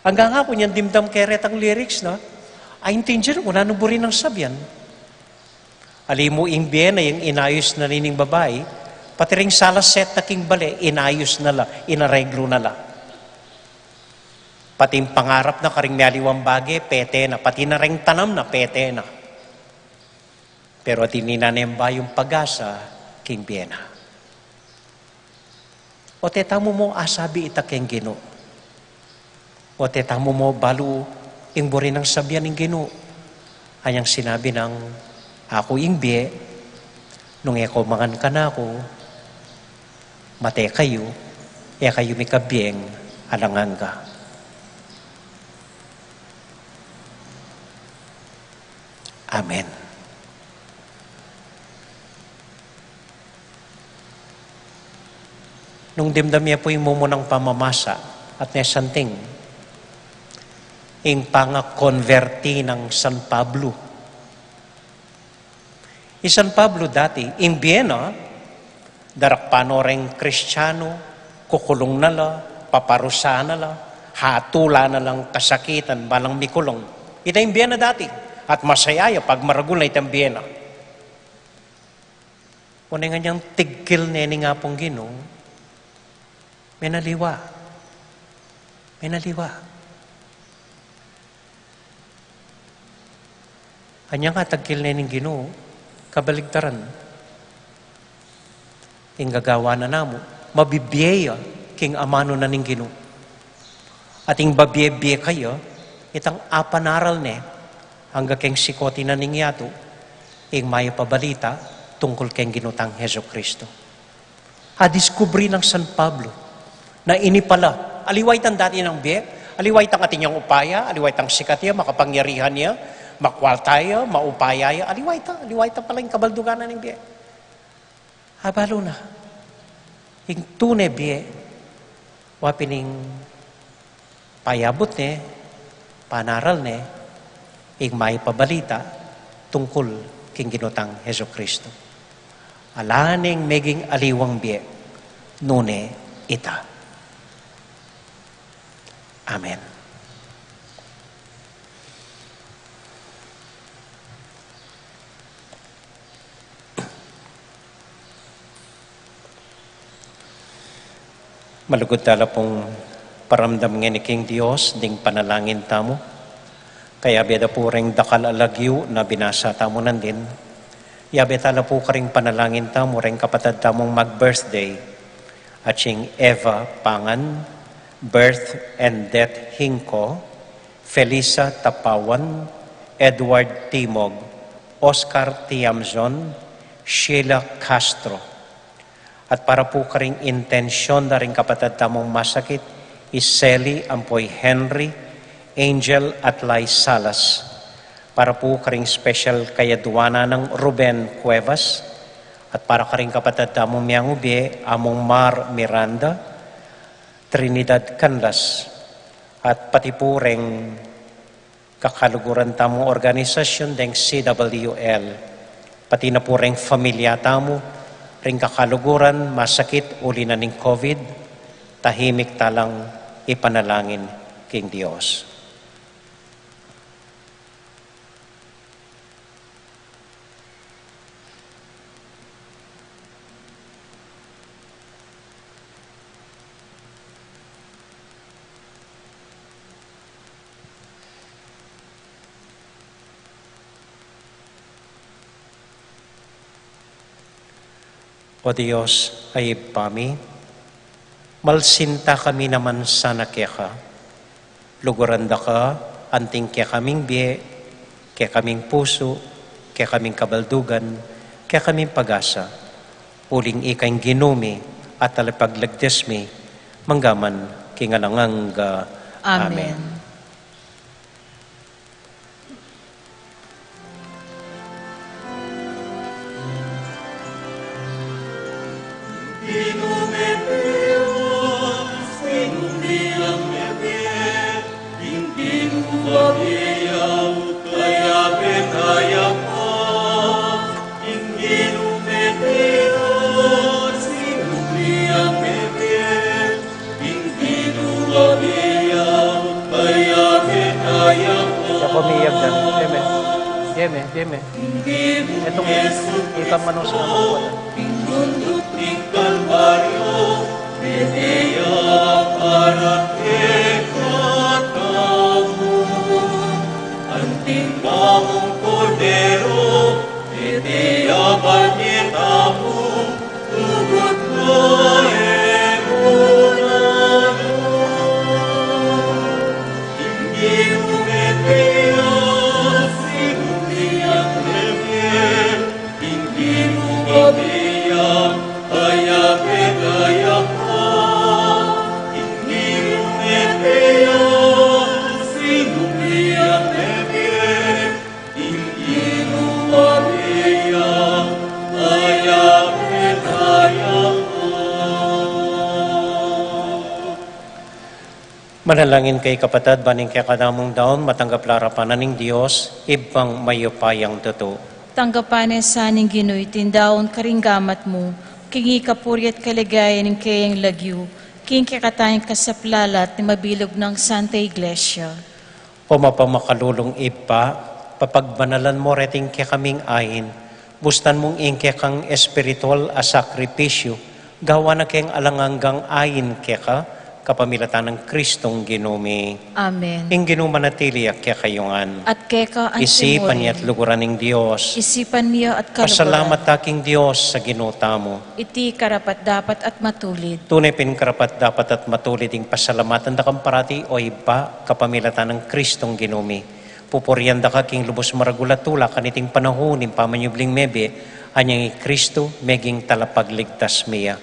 Angga ngaku nyang dimdam ke retang lyrics na, aintindian ku nanu buri nang sabian. Ali mu ing bie na yang inayus na nining babai, pati ring sala set na king bale, inayus na la, inareglu na la. Pati ing pangarap na karing mialiwang bage, pete na, pati na ring tanam na, pete na. Pero dininan ne ing bayung pag-asa king bie na. O te tamu mu asabi ita keng Ginu? O te tamu mu balu ing buri nang sabian ning Ginu? Anyang sinabi nang, "Aku ing bie, nung e ko mangan kanaku, mate kayu, e kayu mikabieng alang angga." Amen. Nung dimdam ye pu ing mumunang pamamasa at ne santing ing pangakonverti nang San Pablo. I San Pablo dati, ing bie na, darakpan no reng Kristiano, kukulung na la, paparusahan na la, hatulan na lang kasakitan, balang mikulung. Ita ing bie na dati, at masaya ya pagmaragul na itang bie na. Nune nganyang tigkil ne ning Apung Ginu, menaliwa. Menaliwa. Anyang atagkil ne ning Ginu, kabaligtaran. Ing gagawan na namu, mabibie ya king amanu na ning Ginu. At ing babie-bie kaya, itang apanaral ne, angga keng sikoti na ning yatu, ing mayap a balita tungkul keng Ginu tang Jesucristo. Adiskubri nang San Pablo na ini pala, aliwa itang dati nang bie, aliwa itang atin yang upaya, aliwa itang sikat ya, makapangyarihan ya, makwalta ya, maupaya ya, aliwa ita, aliwa ita pala ing kabaldugan na ning bie. Abalu na, ing tune bie, wa pin ing payabut ne, panaral ne, ing mayap a balita tungkul king Ginu tang Jesucristo. Ala neng meging aliwang bie, nune ita. Amen. Malugud tala pung paramdam ngeni king Dios ding panalangin tamu. Kayabe da pu reng dakal a lagyu na binasa tamu nandin, yabe tala pu karing panalangin tamu reng kapatad tamung mag-birthday, atsing Eva Pangan, Birth and Death Hingko, Felisa Tapawan, Edward Timog, Oscar Tiamzon, Sheila Castro. At para pu karing intensyon da ring kapatad tamung masakit, i Sally ampo i Henry, Angel at Lai Salas. Para pu karing special kayadwanan nang Ruben Cuevas, at para karing kapatad tamung miyangubie, Among Mar Miranda, Trinidad Canlas, at pati pu reng kakaluguran tamung organisasyon deng C W L, pati na pu reng familia tamu, ring kakaluguran masakit uli na ning COVID, tahimik talang ipanalangin king Dios. O Dios a Ibpa mi, malsinta kami naman sana keka. Luguran da ka anting kekaming bie, kekaming pusu, kekaming kabaldugan, kekaming pag-asa. Uling ika ing Ginu mi at talapagligtas mi, mangga man king alang angga. Amen. Amen. Siya pamiyag na. Deme, deme, deme. Etong ikang manus na magwala. Anting Bangkong Kordero, iti abal ni tamu, tugut na e munanu. Ing Ginu mete ya, sinumblian mete, ing Ginu mete ya, aya mete ya pa, ing Ginu mete ya, sinumblian mete, Manalangin kayu kapatad, ban ing kekadamung daun matanggap la arapan na ning Dios, Ibpang mayupayang tutu. Tanggapan na sa ning Ginu iting daun karing gamat mu, king ikapuri at kaligayan ning keyang lagyu, king kekatang kasaplalan at ning mabilug nang Santa Iglesia. O mapamakalulung Ibpa, papagbanalan mu reting kekaming ain, bustan mung ing kekang espiritual a sakripisyu, gawan na keng alang anggang ain keka, kapamilatan nang Kristong Ginu mi. Amen. Ing Ginu manatili ya kekayu ngan. At keka anti mu rin. Isipan ya at luguran ing Dios. Isipan mi ya at kaluguran. Pasalamat ta king Dios a Ginu tamu. Iti karapat-dapat at matulid. Tune pin karapat-dapat at matulid ing pasalamatan da kang parati, o Ibpa, kapamilatan nang Kristong Ginu mi. Pupurian da ka king lubus maragul a tula kaniting panaun ning pamanyubling mebie, anyang i Kristu meging talapagligtas mi ya.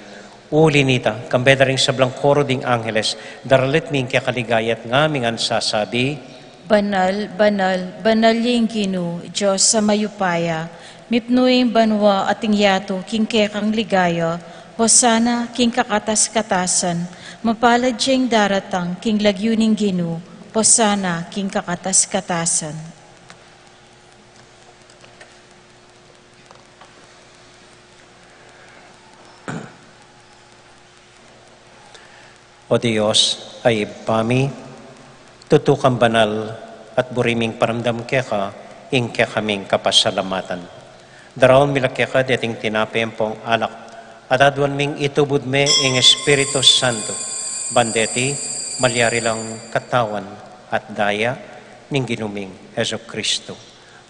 Uli nita, kambe da ring sablang koro ding angeles, daralit mi ing kekaligaya at ngaming ngan sasabi, Banal, banal, banal ya ing Ginu, Dios a mayupaya, mipnu ing banua at ing yatu king kekang ligaya, Hosana king kakatas-katasan, mapalad ya ing daratang king lagyu ning Ginu, Hosana king kakatas-katasan. O Dios, a Ibpa mi, tutu kang banal at buri ming paramdam keka ing kekaming kapasalamatan. Daraun mi la keka deting tinape ampong alak, at aduan ming itubud me ing Espiritu Santo, ban deti malyari lang katawan at daya ning Ginu ming Jesucristo.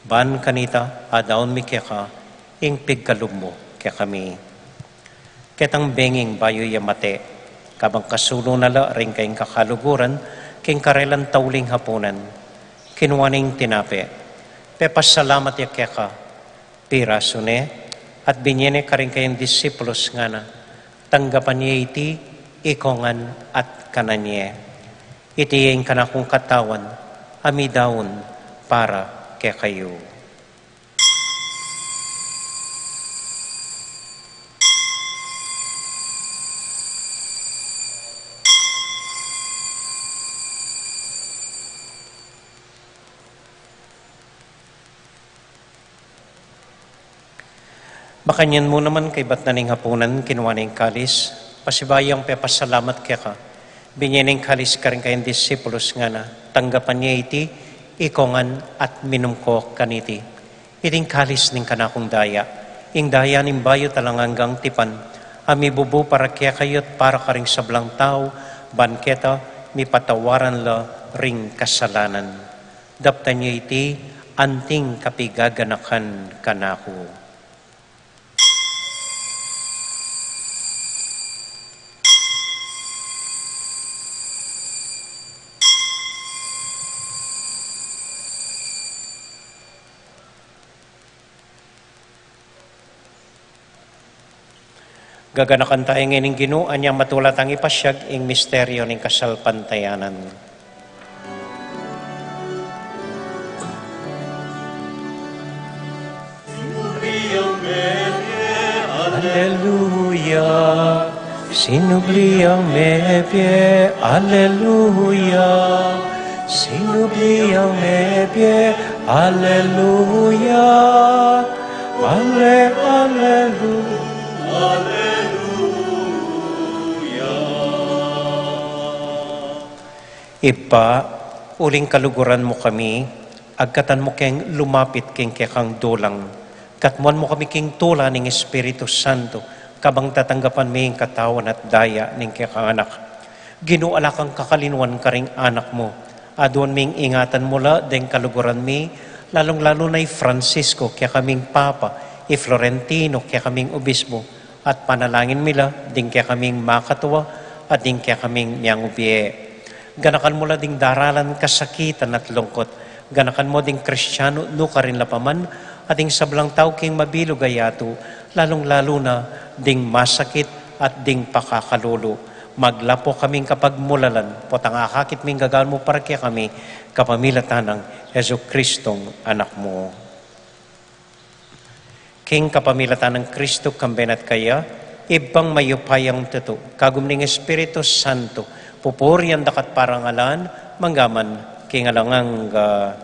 Ban kanita, adaun mi keka ing pigkalub mu kekami. Ketang benging bayu ya mate, kabang kasulu na la ring kayang kakaluguran, king karelang tauling hapunan, kinua ne ing tinape, pepasalamat ya keka, pirasu ne, at binye ne karing kayang disipulus, ngana, tanggapan ye iti, ikongan at kanan ye. Iti ya ing kanakung katawan, a midaun para kekayu. Makanyan mu naman kaybat na ning hapunan, kinua ne ing kalis, pasibayu yang pepasalamat keka, binye ne ing kalis karing kayang disipulus, ngana, tanggapan ye iti, ikongan at minum ko kaniti. Iti ing kalis ning kanakung daya, ing daya ning bayu at alang anggang tipan, a mibubu para kekayu at para karing sablang tau, ban keta mipatawaran la ring kasalanan. Daptan ye iti anting kapigaganakan kanaku. Gaganakan taya ngeni ning Ginu, anya matula tang ipasiag ing misteryo ning kasalpantayanan. Aleluya. Sinubli ang mebie, aleluya. Sinubli ang mebie, aleluya. Ale, aleluya. Ibpa, uling kaluguran mu kami, agkatan mu keng lumapit king kekang dulang. Katmuan mu kami king tula ning Espiritu Santo, kabang tatanggapan mi ing katawan at daya ning kekang Anak. Ginu, ala kang kakalinuan karing anak mu. Aduan ming ingatan mu la deng kaluguran mi, lalung-lalu na i Francisco, kekaming Papa, i Florentino, kekaming Obispo, at panalangin mi la ding kekaming makatua at ding kekaming miangubie. Ganakan mu la ding daralan, kasakitan at lungkot. Ganakan mu ding Kristiano nukarin la pa man, at ding sablang tau king mabilug a yatu, lalung-lalu na ding masakit at ding pakakalulu. Maglapo kaming kapagmulalan, potang akakit ming gawan mu para kekami, kapamilatan nang Jesucristong Anak mu. King kapamilatan nang Kristo, kambe na at kaya, Ibpang mayupayang tutu, kagum ning Espiritu Santo, pupurian da ka at parangalan, mangga man king alang angga.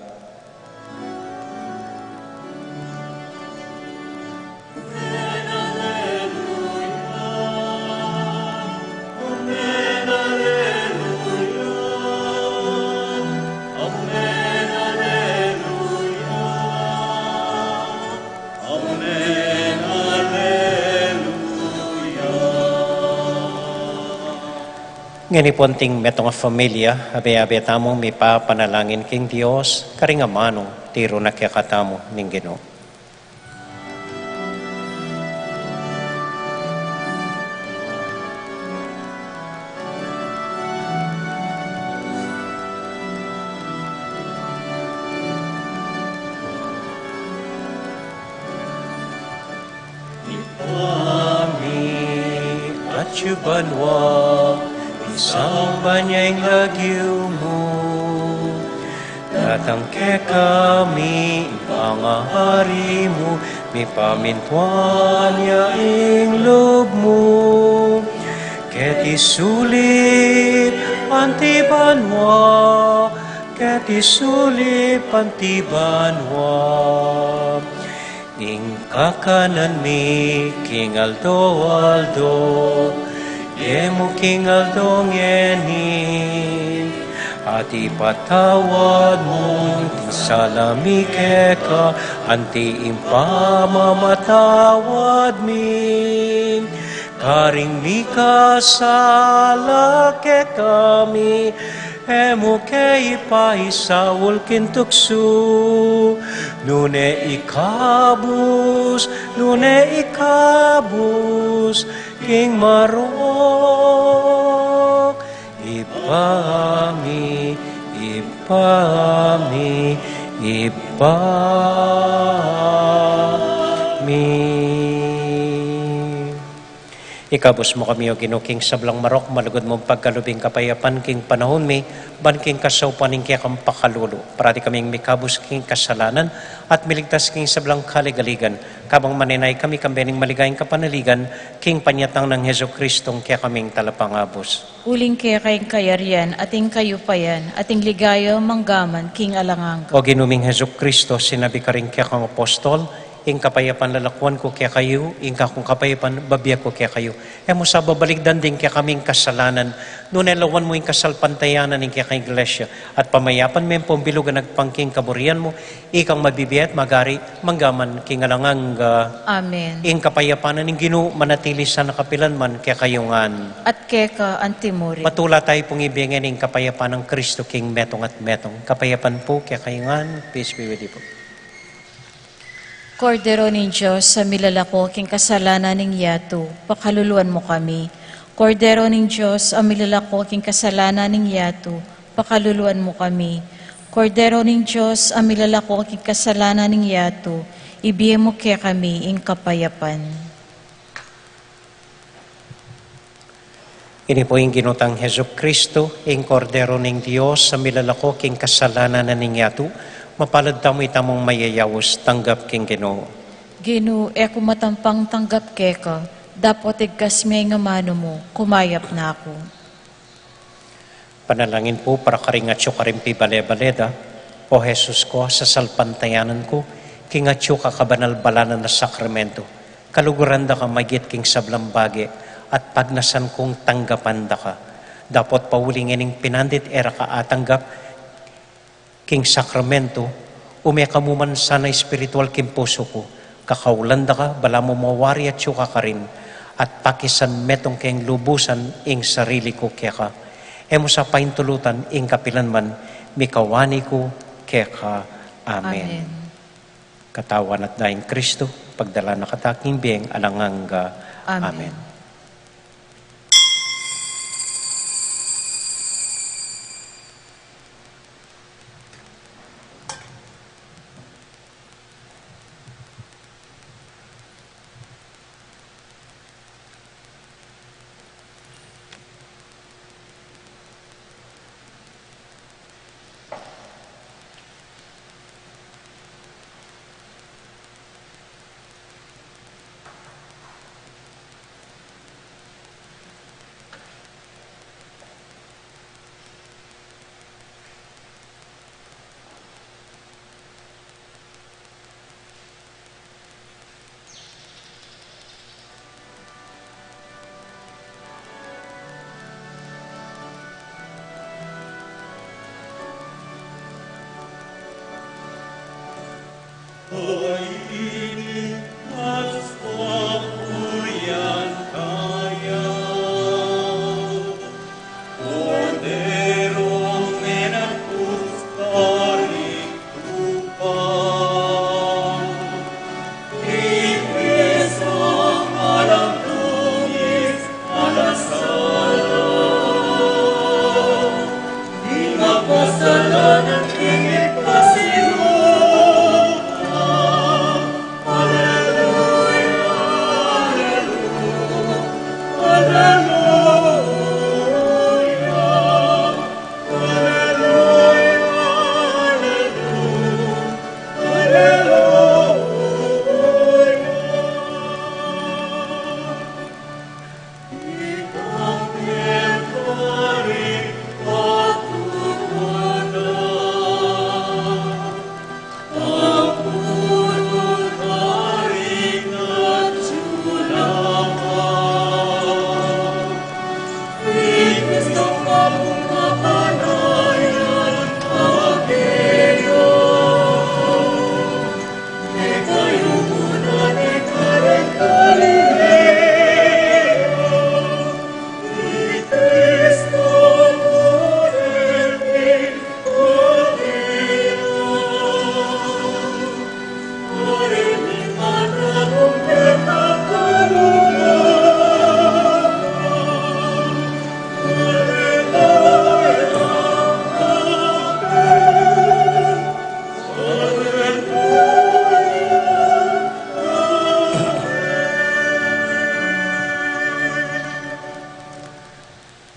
Amen. Aleluya. Ngeni pu anting metung a familia, abe-abe tamu mipapanalangin king Dios, karing amanu tiru na kekatamu ning Ginu. Ibpa mi, atsu ka banua, misamban ya ing lagyu mu. Datang kekami ing pangahari mu, mipamintuan ya ing lub mu. Keti sulip anti banua, keti sulip anti banua. Ing kakanan mi king aldo-aldo, ibie mu king aldo ngeni, at ipatawad mu ing sala mi keka, anti ing pamamatawad mi karing mikasala kekami, e mu ke ipaisaul king tuksu, nune ikabus, nune ikabus king marok. Ibpa mi, Ibpa mi, Ibpa mi. Ikabus mu kami, O Ginu, king sablang marok, malugud mung pagkalub ing kapayapan king panaun mi, ban king kasaupan ning kekang pakalulu, parati kaming mikabus king kasalanan, at miligtas king sablang kaligaligan, kabang manenaya kami kambe ning maligayang kapanaligan, king panyatang nang Jesucristong kekaming Talapangabus. Uling keka ing kayarian, at ing kayupayan, at ing ligaya manggaman king alang angga. O Ginu ming Jesucristo, sinabi karing kekang apostol, ing kapayapan lalakuan ku kekayu, ing kakung kapayapan bibie ku kekayu. E mu sa babalikdan ding kekaming kasalanan, nune lawan mu ing kasalpantayanan ning kekang Iglesia, at pamayapan me ampong bilug a agpang king kaburian mu, ikang mabibie at magari, manggaman king alang angga. Amen. Ing kapayapan ning Ginu manatili sana kapilanman kekayu ngan. At keka antimurin. Matula tayu pung ibie ngeni ing kapayapan nang Kristo king metung at metung. Kapayapan pu kekayu ngan, peace be with you po. Kordero ning Dios, a milalako king kasalanan ning yatu, pakaluluan mu kami. Kordero ning Dios, a milalako king kasalanan ning yatu, pakaluluan mu kami. Kordero ning Dios, a milalako king kasalanan ning yatu, ibie mu kekami ing kapayapan. Ini pu ing Ginu tang Jesucristo, ing Kordero ning Dios, a milalako king kasalanan ning yatu. Mapalad tamu itamung mayayaus tanggap king Ginu. Ginu, e ku matampang tanggap keka, dapot igkas me ing amanu mu, kumayap na ku. Panalangin pu para karing atyu karing pibale-bale da. O Jesus ku, sasalpantayanan ku king atyu ka kabanal-banalan a sakramento, kaluguran da ka magit king sablang bage, at pagnasan kung tanggapan da ka. Dapot pauli ngening pinandit e ra ka atanggap king sakramento, ume ka mu man sana espiritual king pusu ku, kakaulan da ka, balamu mawari atyu ka karin, at pakisan metung keng lubusan ing sarili ku keka. E mu sa paintulutan ing kapilan man, mikawani ku keka. Amen. Amen. Katawan at daya nang Kristo, pagdala na kata king bie alang angga. Amen. Amen.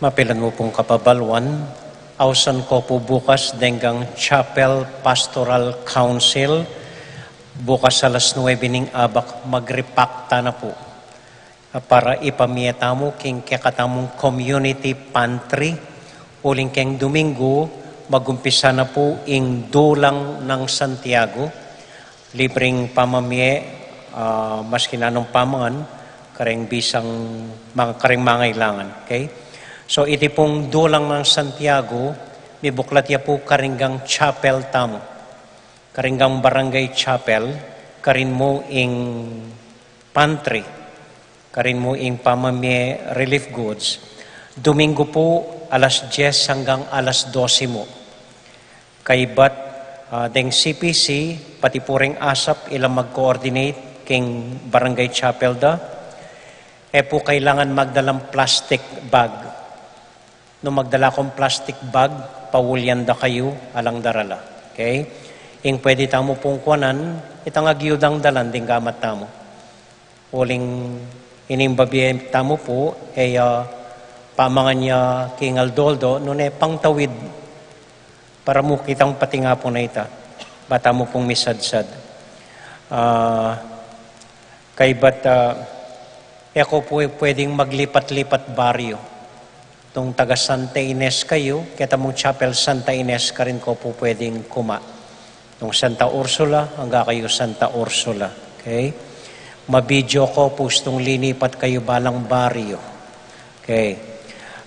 Mapilan mu pung kapabaluan, ausan ko pu bukas deng Chapel Pastoral Council, bukas alas nuebe ning abak, magripakta na pu. Para ipamie tamu king kekatamung community pantry, uling keng Duminggu, magumpisa na pu ing Dulang nang Santiago, libreng pamamie, ah, maski nanung pamangan, kareng bisang, mga kareng mangailangan, okay? So, iti pung Dulang nang Santiago, mibuklat ya pu karing chapel tamu, karing barangay chapel, karin mu ing pantry, karin mu ing pamamie relief goods. Duminggu pu, alas dyes anggang alas dose mu. Kaybat, ah, deng C P C, pati pu reng ASAP, ila mag-coordinate king barangay chapel da. E pu kailangan magdalang plastic bag. Nung magdala kung plastic bag, paulian da kayu, alang darala. Okay? Ing pwede tamu pung kuanan, itang agyudang dalan ding gamat tamu. Uling ining babie tamu pu, e, ah, Pamangan ya king aldo-aldo, nune pangtawid para mu kitang patingapu na ita. Bata mu pung misadsad. Ah, kaybat, ah, e ko pu pwedeng maglipat-lipat baryo. Nung taga Santa Ines kayu, keta mung Chapel Santa Ines karin ko pu pwedeng kuma. Nung Santa Ursula, angga kayu Santa Ursula. Okay? Mabidyo ko pu nung linipat kayu balang baryo. Okay.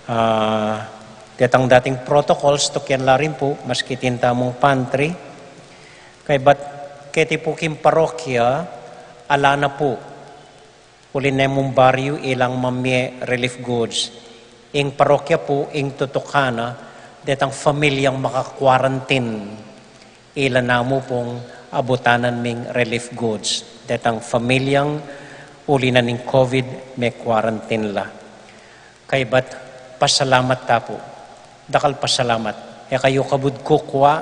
Ah, detang dating protocols, tukian la rin pu, maski king tamung pantry. Kaybat keti pu king parokya, ala na pu. Uli ne mung baryo ilang mamie relief goods. Ing parokya pu, ing tutukan na, detang familyang maka-quarantine. Ila na mu pung abutanan ming relief goods. Detang familyang uli na ning COVID, me-quarantine la. Kaybat pasalamat ta pu. Dakal pasalamat. E kayu kabud kukua,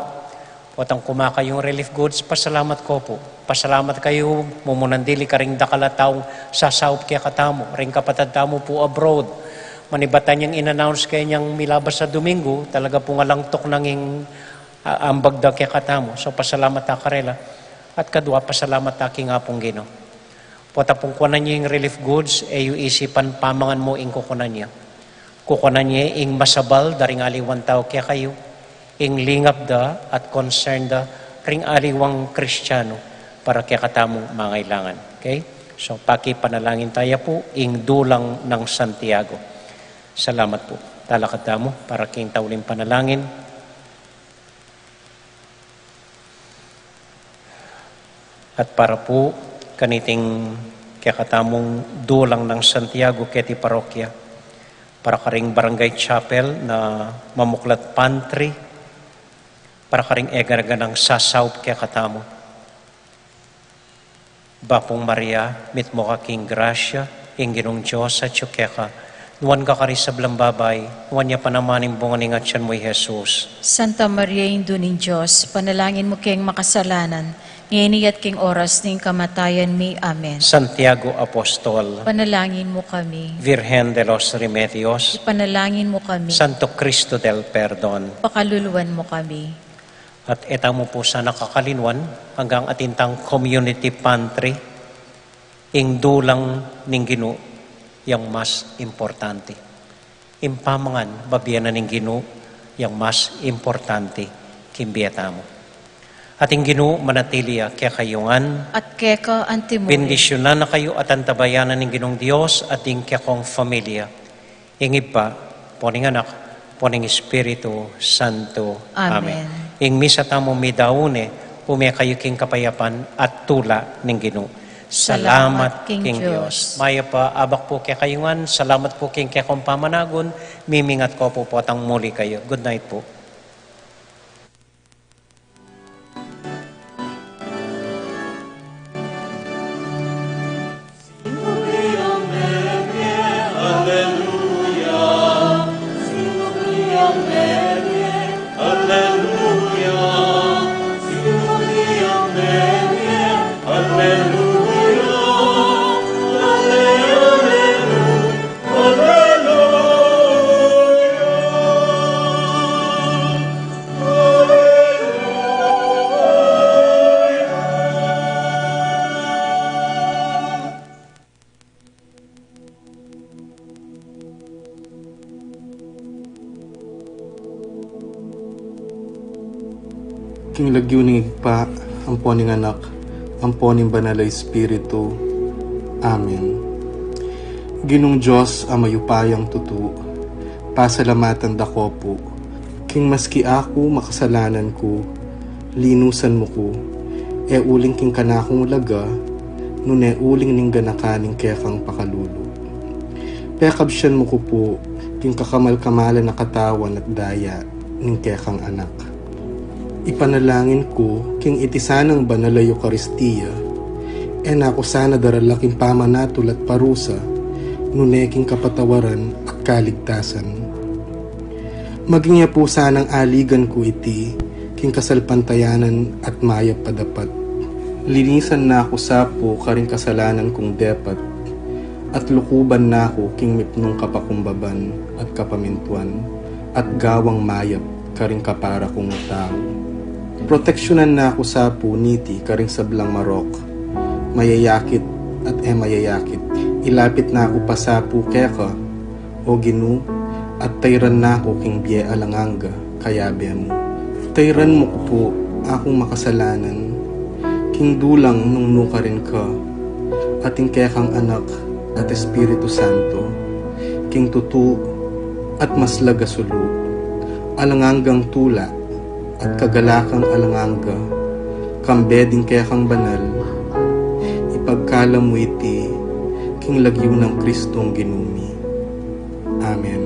potang kuma kayung relief goods, pasalamat ko pu. Pasalamat kayu, mumunang dili karing dakal a taung sasaup kekatamu, ring kapatad tamu pu abroad. Manibat tang in-announce kanyang milabas a Domingo, talaga pung alang tuknang ing, a, ambag da kekatamu. So, pasalamat ta karela. At kadua, pasalamat ta king Apung Ginu. Pota pung kuanan ya ing relief goods, e yu isipan pamangan mu ing kukunan ya. Kukunan ya ing masabal da ring aliwang tau kekayu, ing lingap da at concern da ring aliwang Kristiano para kekatamung mangailangan. Okay? So, pakipanalangin taya pu ing dulang nang Santiago. Salamat pu. Talakad tamu para king tauling panalangin. At para pu kaniting kekatamung dulang nang Santiago keti parokya, para karing barangay chapel na mamuklat pantry, para karing egaraga nang sasaup kekatamu. Bapung Maria, mitmu ka king grasya, ing Ginung Dios atyu keka. Nuan ka karing sablang babai, nuan ya pa naman ing bunga ning atyan mu, i Jesus. Santa Maria, Indu ning Dios, ipanalangin mu keng makasalanan, ngeni at king oras ning kamatayan mi. Amen. Santiago Apostol, ipanalangin mu kami. Virgen de los Remedios, ipanalangin mu kami. Santo Cristo del Perdon, pakaluluan mu kami. At e tamu pu sana kakalinuan, anggang atin tang community pantry, ing dulang ning Ginu yang mas importante. Ing pamangan, babie na ning Ginu yang mas importante king bie tamu. At ing Ginu manatili ya kekayu ngan. At keka antimurin. Bendisyunan na kayu at antabayanan ning Ginung Dios at ing kekong familia. Ing Ibpa, ampo ning Anak, ampo ning Espiritu Santo. Amen. Amen. Ing misa tamu midaun ne, ume kayu king kapayapan at tula ning Ginu. Salamat king Dios. Mayap a abak pu kekayu ngan, salamat pu king kekong pamanagun, mimingat ko pu potang muli kayu. Good night pu. King lagyu ning Ibpa, ampo ning Anak, ampo ning Banal a Espiritu. Amen. Ginung Dios a mayupayang tutu, pasalamatan da ko pu, king maski aku makasalanan ku, linusan mu ku, e uling king kanakung laga, nune uling ning ganakan ning kekang pakalulu. Pekabsian mu ku pu, king kakamal-kamalan a katawan at daya ning kekang Anak. Ipanalangin ku, king iti sanang banal a Eukaristia, e na ku sana darala king pamanatul at parusa, nune king kapatawaran at kaligtasan. Maging ya pu sanang aligan ku iti, king kasalpantayanan at mayap a dapat. Linisan na ku sa pu karing kasalanan kung depat, At lukuban na ku king mipnung kapakumbaban at kapamintuan, at gawang mayap karing kapara kung tau. Proteksyunan na ku sa pu niti karing sablang marok, mayayakit at e mayayakit. Ilapit na ku pa sa pu keka, O Ginu, at tayran na ku king bie alang angga kayabe mu. Tayran mu ku pu akung makasalanan, king dulang nung nukarin ka, at ing kekang Anak at Espiritu Santo, king tutu at maslag a sulu, alang anggang tula at kagalakang alang angga, kambe ding kekang banal, ipagkalam mu iti king lagyu nang Kristong Ginu mi. Amen.